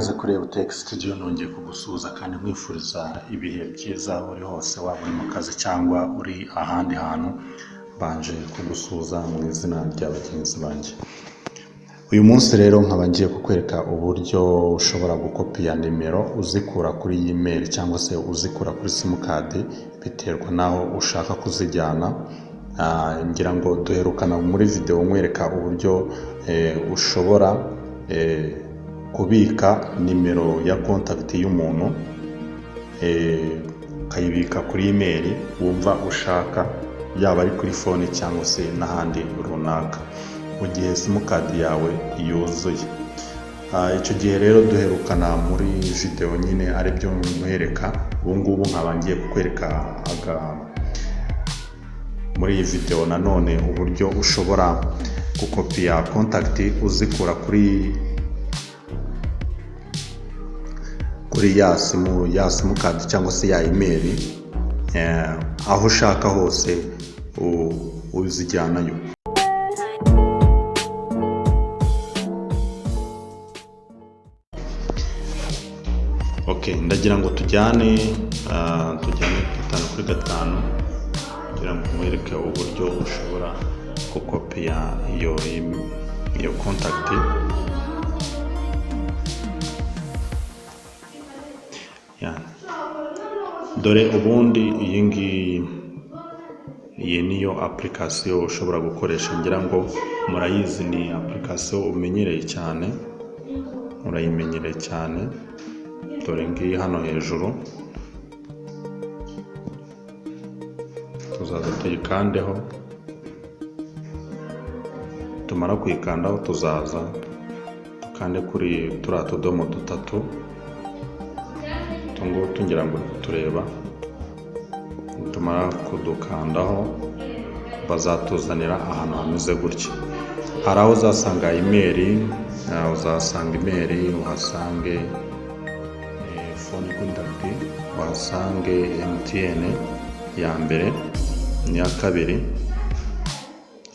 Ikaze kuri Ebutech Studio, nongeye kugusuhuza kandi nkwifuriza ibihe byiza aho uri hose, waba uri mu kazi cyangwa uri ahandi hantu. Mbanje kugusuhuza mu izina rya bagenzi banjye. Uyu munsi rero nkaba ngiye kukwereka uburyo ushobora gukopiya nimero uzikura kuri email cyangwa se uzikura kuri simukadi, biterwa n'aho ushaka kuzijyana. Ngira ngo duherukana muri video nkwereka uburyo ushobora kubika nimero ya contact y'umuntu, ukayibika kuri email wumva ushaka, yaba ari kuri phone cyangwa se n'ahandi runaka, mu gihe simukadi yawe yuzuye. Icyo gihe rero duherukana muri video nyine aribyo nkwereka. Ubu ngubu nkaba ngiye kukwereka muri iyi video nanone uburyo ushobora gukopiya contact uzikura kuri ya simukadi cyangwa se ya email, aho ushaka hose uzijyanayo. Okay, ndagira ngo tujyane gatanu kuri gatanu kugira ngo nkwereke uburyo ushobora gukopiya iyo contact. Yeah. Dore ubundi iyi ngiyi, iyi niyo application ushobora gukoresha. Ngira ngo murayizi, ni application umenyereye cyane, urayimenyereye cyane. Dore ngiyi hano hejuru, tuzaza tuyikandeho. Tumara kuyikandaho, tuzaza dukande kuri turiya tudomo dutatu, utu ngutu ngira ngo uri kutureba. Nitumara kudukandaho, bazatuzanira ahantu hameze gutya. Hari aho uzasanga email, uzasanga email, uhasange phone contact, uhasange MTN ya mbere n'iya kabiri.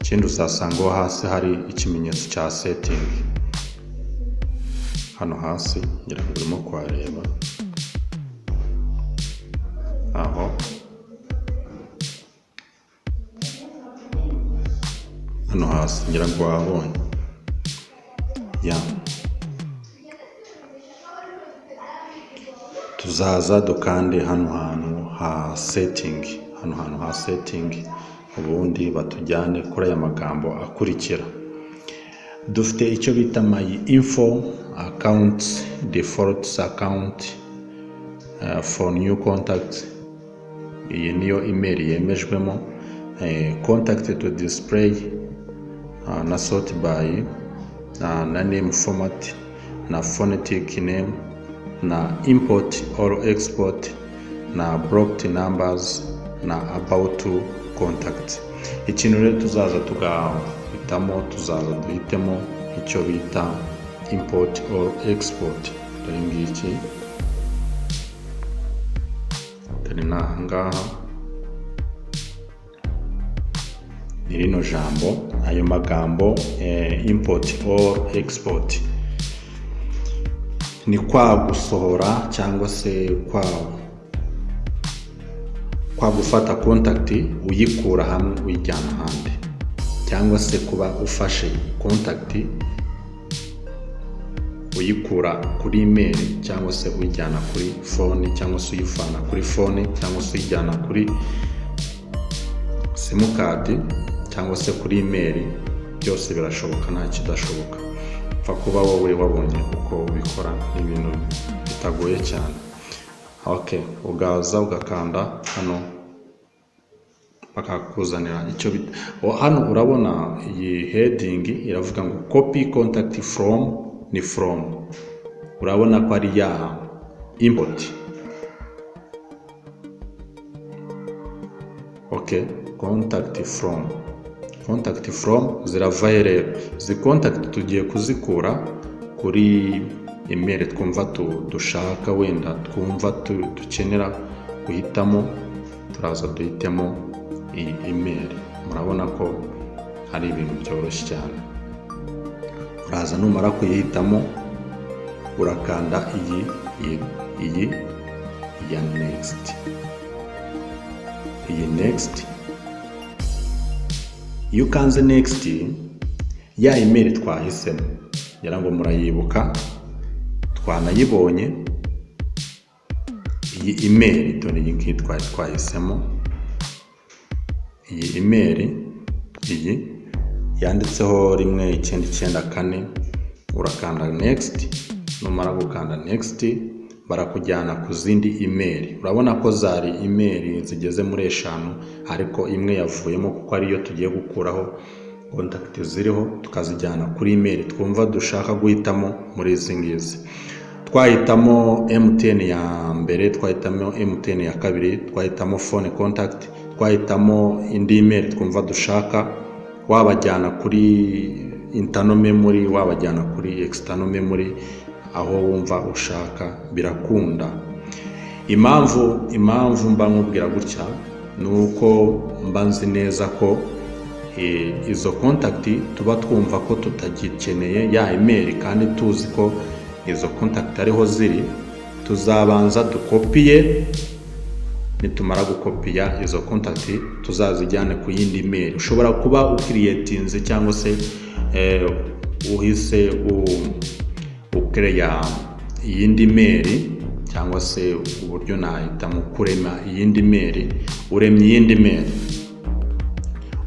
Ikindi uzasangaho hasi hari ikimenyetso cya setting hano hasi, ngira ngo urimo kuhareba aho. Hano hasi ngira ngo wahabonye ya. Tuzaza dukande hano hantu ha setting, hano hantu ha setting, ubundi batujyane kuri aya magambo akurikira. Dufite icyo bita my info, account, default account, for new contact. Iyi niyo email yemejwemo, contact to display, na sort by, na name format, na phonetic name, na import or export, na blocked numbers, na about contact. Ikintu rero tuzaza tugahitamo, tuzaza duhitemo icyo bita import or export. Dore ngiki, dore ni ahangaha, ni rino jambo, ayo magambo, import or export, ni kwa gusohora cyangwa se kwa gufata contact uyikura hamwe uyijyana ahandi, cyangwa se kuba ufashe contact uyikura kuri email cyangwa se uyijyana kuri phone, cyangwa se uyivana kuri phone cyangwa se uyijyana kuri simukadi cyangwa se kuri email. Byose birashoboka, nta kidashoboka, pfa kuba wowe wabonye uko ubikora. Ni ibintu bitagoye cyane. Okay, ugaza ugakanda hano, bakakuzanira icyo bita hano. Urabona iyi heading iravuga ngo copy contact from, ni from, urabona ko ari ya import. Okay, contact from, contact from zirava he rero? Izi contact tugiye kuzikura kuri email twumva dushaka, wenda twumva dukenera guhitamo. Turaza duhitemo iyi email. Murabona ko ari ibintu byoroshye cyane. Uraza, numara kuyihitamo Urakanda iyi ya next, iyi next. Iyo ukanze next, ya email twahisemo, ngira ngo murayibuka, twanayibonye iyi email. Dore iyi ngiyi twari twahisemo, iyi email, iyi yanditseho 1994. Urakanda next. Numara gukanda next, barakujyana ku zindi email. Urabona ko zari email zigeze muri eshanu, ariko imwe yavuyemo kuko ariyo tugiye gukuraho contact ziriho, tukazijyana kuri email twumva dushaka guhitamo muri izi ngizi. Twahitamo MTN ya mbere, twahitamo MTN ya kabiri, twahitamo phone contact, twahitamo indi email twumva dushaka. Wabajyana kuri internal memory, wabajyana kuri external memory, aho wumva ushaka birakunda. Impamvu mba nkubwira gutya ni uko mba nzi neza ko izo contact tuba twumva ko tutagikeneye ya email, kandi tuzi ko izo contact ariho ziri. Tuzabanza dukopiye. Nitumara gukopiya izo contact, tuzazijyane ku yindi email. Ushobora kuba ucreatinze cyangwa se uhise ukereya iyindi mail, cyangwa se uburyo nahitamo kurema iyindi mail. Uremye iyindi mail,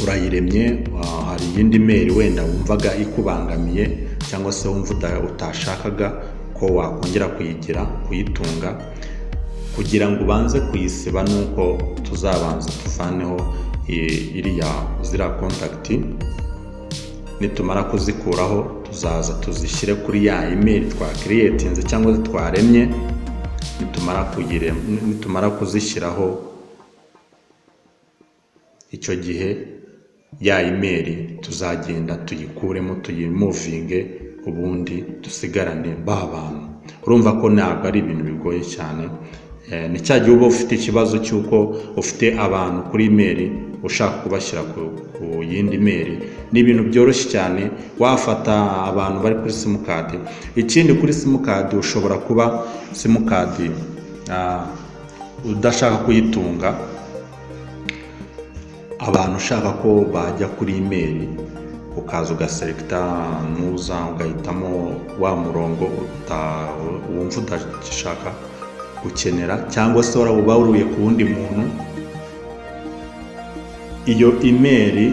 urayiremye. Hari iyindi mail wenda wumvaga ikubangamiye, cyangwa se wumva utashakaga ko wakongera kuyigira, kuyitunga. Kugira ngo ubanze kuyisiba, nuko tuzabanza tuvaneho iriya ziriya contact. Nitumara kuzikuraho, tuzaza tuzishyire kuri ya email twacreatinze cyangwa se twaremye. Nitumara kuzishyiraho, icyo gihe ya email tuzagenda tuyikuremo, tuyimovinge, ubundi dusigarane ba bantu. Urumva ko ntabwo ari ibintu bigoye cyane. Ni cya gihe uba ufite ikibazo cy'uko ufite abantu kuri email, ushaka kubashyira ku yindi email. Ni ibintu byoroshye cyane. Wafata abantu bari kuri simukadi. Ikindi, kuri simukadi, ushobora kuba simukadi udashaka kuyitunga, abantu ushaka ko bajya kuri email, ukaza ugaselecta nuza ugahitamo wa murongo wumva udashaka gukenera, cyangwa se warawubaruye ku wundi muntu. Iyo email,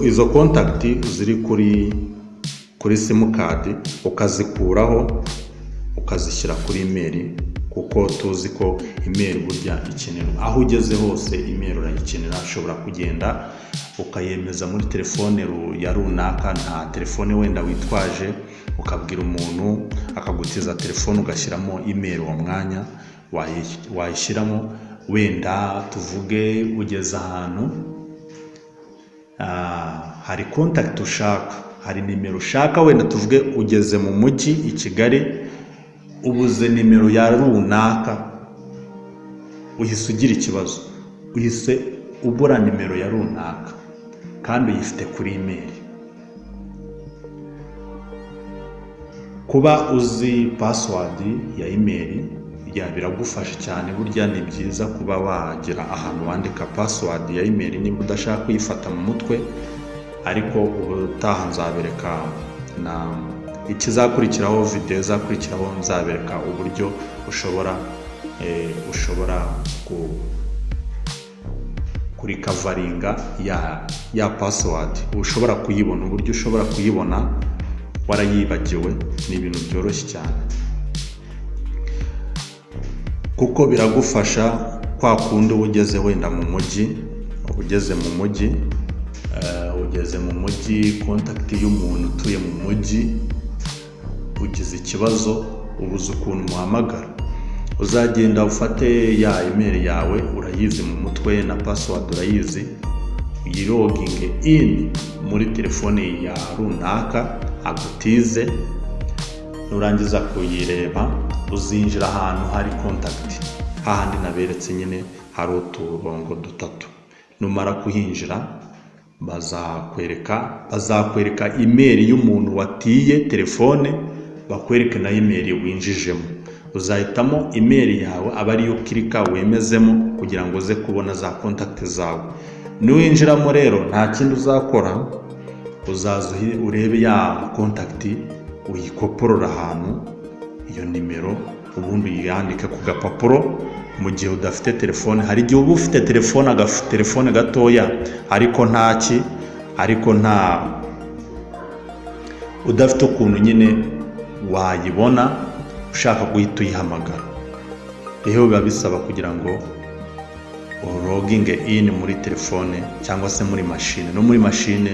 izo contact ziri kuri simukadi, ukazikuraho ukazishyira kuri email, kuko tuzi ko email burya ikenerwa aho ugeze hose. Email urayikenera. Ushobora kugenda ukayemeza muri telefone ya runaka, nta telefone wenda witwaje, ukabwira umuntu akagutiza telefone, ugashyiramo email uwo mwanya wayishyiramo. Wenda tuvuge ugeze ahantu, hari contact ushaka, hari nimero ushaka. Wenda tuvuge ugeze mu mujyi i Kigali, ubuze nimero ya runaka, uhise ugira ikibazo, uhise ubura nimero ya runaka kandi uyifite kuri email. Kuba uzi password ya email ya biragufasha cyane. Burya ni byiza kuba wagira ahantu wandika password ya email nimba udashaka kuyifata mu mutwe. Ariko ubutaha nzabereka na ikizakurikiraho, videwo izakurikiraho, nzabereka uburyo ushobora kurecoveringa ya password, ushobora kuyibona, uburyo ushobora kuyibona warayibagiwe. Ni ibintu byoroshye cyane, kuko biragufasha kwa kundi uba ugeze wenda mu mujyi, uba ugeze mu mujyi, ugeze mu mujyi, contact y'umuntu utuye mu mujyi, ugize ikibazo, ubuze ukuntu umuhamagara. Uzagenda ufate ya email yawe, urayizi mu mutwe na password urayizi, uyiloginge in muri telefone ya runaka agutize. Nurangiza kuyireba, uzinjira ahantu hari contact, hahandi naberetse nyine hari uturongo dutatu. Numara kuhinjira, bazakwereka email y'umuntu watiye telefone. bakwereke na email winjijemo. Uzahitamo email yawe, aba ariyo ukirika wemezemo kugira ngo uze kubona za contact zawe. Niwinjiramo rero, nta kindi uzakora, uzaza urebe ya contact, uyikoporora ahantu iyo nimero, ubundi uyandike ku gapapuro mu gihe udafite telefone. Hari igihe uba ufite telefone, agatelefone gatoya, ariko ntaki, ariko nta udafite ukuntu nyine wayibona, ushaka guhita uyihamagara. Rero biba bisaba kugira ngo uloginge in muri telefone cyangwa se muri mashine. No muri mashine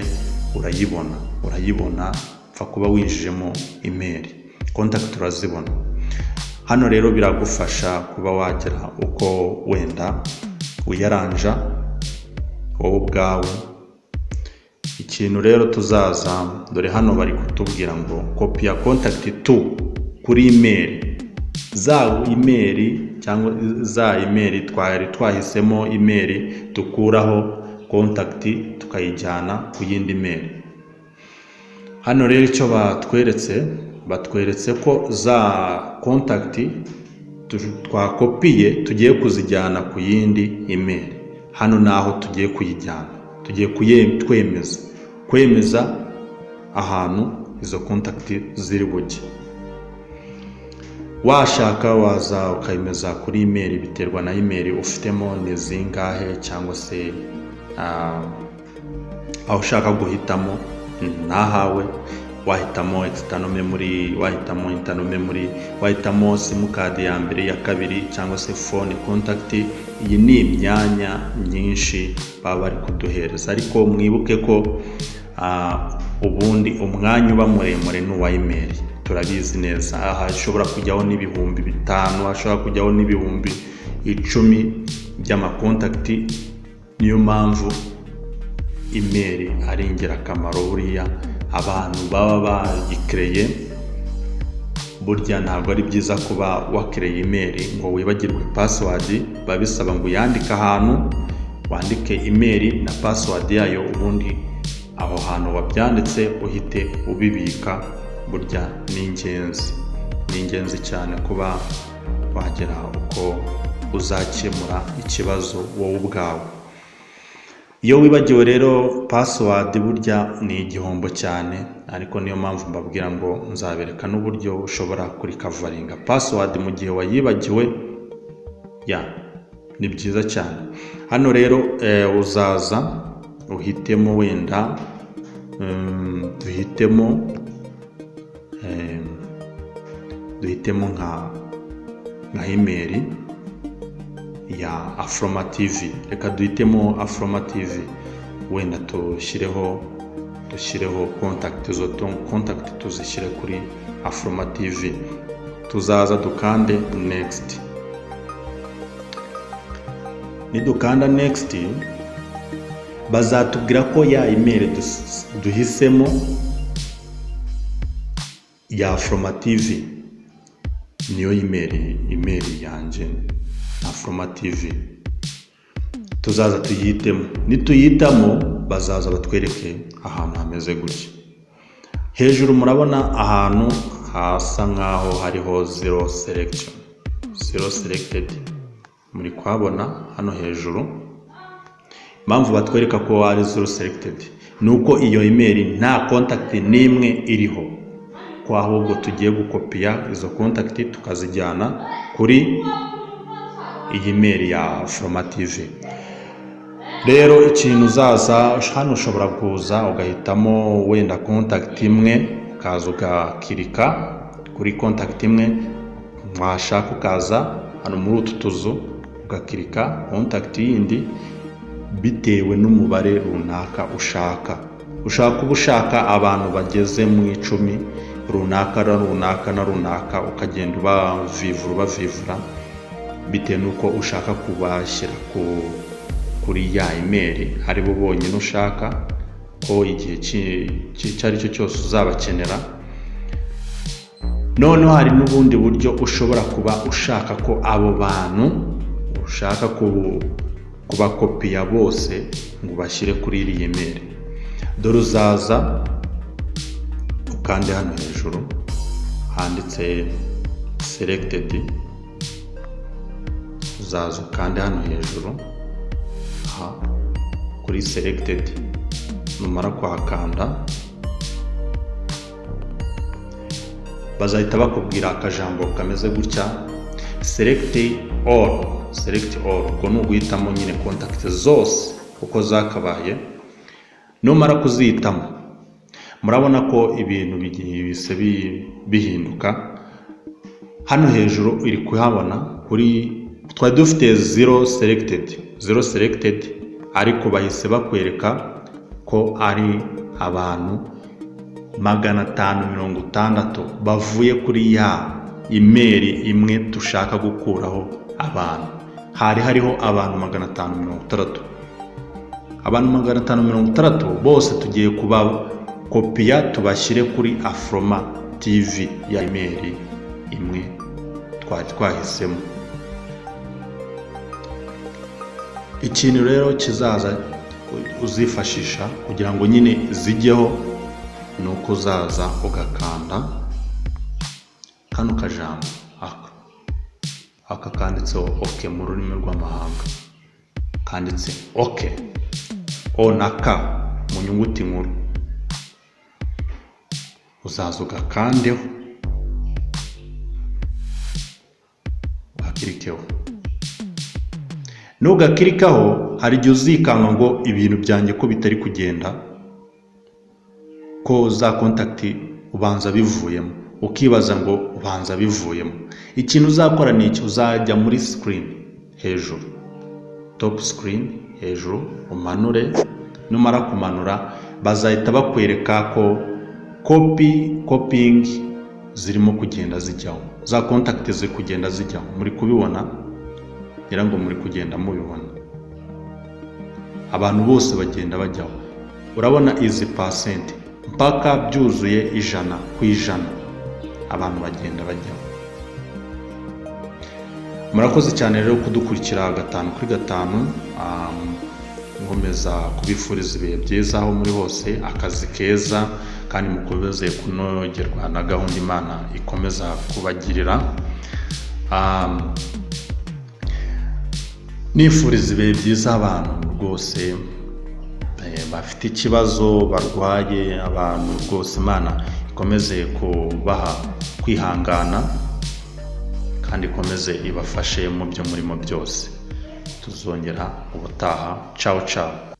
urayibona, urayibona, upfa kuba winjijemo email, contact urazibona. Hano rero biragufasha kuba wagera uko wenda wiyaranja wowe ubwawe. Ikintu rero tuzaza, dore hano bari kutubwira ngo copy ya contact to kuri email, za email cyangwa za email twari twahisemo, email dukuraho contact tukayijyana ku yindi email. Hano rero icyo batweretse, batweretse ko za contact twakopiye tugiye kuzijyana ku yindi email. Hano ni aho tugiye kuyijyana, tugiye twemeza, kwemeza ahantu izo contact ziri bujye. Washaka waza ukayemeza kuri email, biterwa na email ufitemo ni zingahe, cyangwa se aho ushaka guhitamo nahawe. Wahitamo external memory, wahitamo internal memory, wahitamo simukadi ya mbere, ya kabiri, cyangwa se phone contact. Iyi ni imyanya myinshi baba bari kuduhereza, ariko mwibuke ko ubundi umwanya uba muremure ni uwa email, turabizi neza. Aha hashobora kujyaho n'5000, hashobora kujyaho n'10,000 by'ama contact. Niyo mpamvu email ari ingirakamaro. Buriya abantu baba bayikereye, burya ntabwo ari byiza kuba wakereye email ngo wibagirwe password. Biba bisaba ngo uyandike ahantu, wandike email na password yayo, ubundi aho hantu wabyanditse uhite ubibika. Burya ni ingenzi, ni ingenzi cyane kuba wagera uko uzakemura ikibazo wowe ubwawe. Iyo wibagiwe rero password, burya ni igihombo cyane. Ariko niyo mpamvu mbabwira ngo nzabereka n'uburyo ushobora kurecoveringa password mu gihe wayibagiwe. Ya, ni byiza cyane. Hano rero uzaza uhitemo, wenda duhitemo nka email ya Afroma TV. Reka duhitemo Afroma TV, wenda dushyireho contact, izo contact tuzishyire kuri Afroma TV. Tuzaza dukande next. Nidukanda next, bazatubwira ko ya email duhisemo ya Afroma TV niyo email yanjye, Afroma TV. Tuzaza tuyitemo. Nituyitamo, bazaza batwereke ahantu hameze gutya. Hejuru murabona ahantu hasa nkaho hariho zero selection, zero selected, muri kuhabona hano hejuru. Impamvu batwereka ko ari zero selected ni uko iyo email nta contact n'imwe iriho, ko ahubwo tugiye gukopiya izo contact tukazijyana kuri iyi email ya Afroma TV. Rero ikintu uzaza hano, ushobora kuza ugahitamo wenda contact imwe, ukaza ugakirika kuri contact imwe. Washaka ukaza hano muri utu tuzu ugakirika contact yindi, bitewe n'umubare runaka ushaka. Ushaka kuba ushaka abantu bageze mu 10, runaka na runaka na runaka, ukagenda ubavivura, ubavivura, bitewe n'uko ushaka kubashyira kuri ya email, ari bo bonyine ushaka ko igihe icyo ari cyo cyose uzabakenera. Noneho hari n'ubundi buryo ushobora kuba ushaka ko abo bantu ushaka kubakopiya bose ngo ubashyire kuri iriya email. Dore uzaza ukande hano hejuru Handitse selected, uzaza ukande hano hejuru aha kuri selected. Numara kuhakanda, bazahita bakubwira akajambo kameze gutya: select all. Select all, ubwo ni uguhitamo nyine contact zose uko zakabaye. Numara kuzihitamo, murabona ko ibintu bise bihinduka. Hano hejuru iri kuhabona kuri twari dufite zero selected, zero selected, ariko bahise bakwereka ko ari abantu 560 bavuye kuri ya email imwe dushaka gukuraho abantu. Hari hariho abantu 560. Abantu 560 bose tugiye kubakopiya, tubashyire kuri Afroma TV, ya email imwe twari twahisemo. Ikintu rero kizaza uzifashisha kugira ngo nyine zijyeho ni uko uzaza ugakanda kano kajambo aka kanditseho OK mu rurimi rw'amahanga, kanditse OK, O na K mu nyuguti nkuru. Uzaza ugakandeho, ugakirikeho. Nugakirikaho, hari igihe uzikanga ngo ibintu byanjye ko bitari kugenda, ko za contact ubanza bivuyemo, ukibaza ngo ubanza bivuyemo. Ikintu uzakora ni iki? Uzajya muri screen hejuru, top screen hejuru, umanure. Numara kumanura, bazahita bakwereka ko copy, copying zirimo kugenda zijyaho, za contact ziri kugenda zijyaho. Muri kubibona? Ngira ngo muri kugenda mubibona, abantu bose bagenda bajyaho. Urabona izi percent mpaka byuzuye 100%, abantu bagenda bajyaho. Murakoze cyane rero kudukurikira gatanu kuri gatanu. Nkomeza kubifuriza ibihe byiza aho muri hose, akazi keza, kandi mukomeze kunogerwa na gahunda Imana ikomeza kubagirira. Nifuriza ibihe byiza abantu rwose bafite ikibazo, barwaye, abantu rwose Imana ikomeze kubaha kwihangana kandi ikomeze ibafashe mu byo murimo byose. Tuzongera ubutaha. Cawu cawu.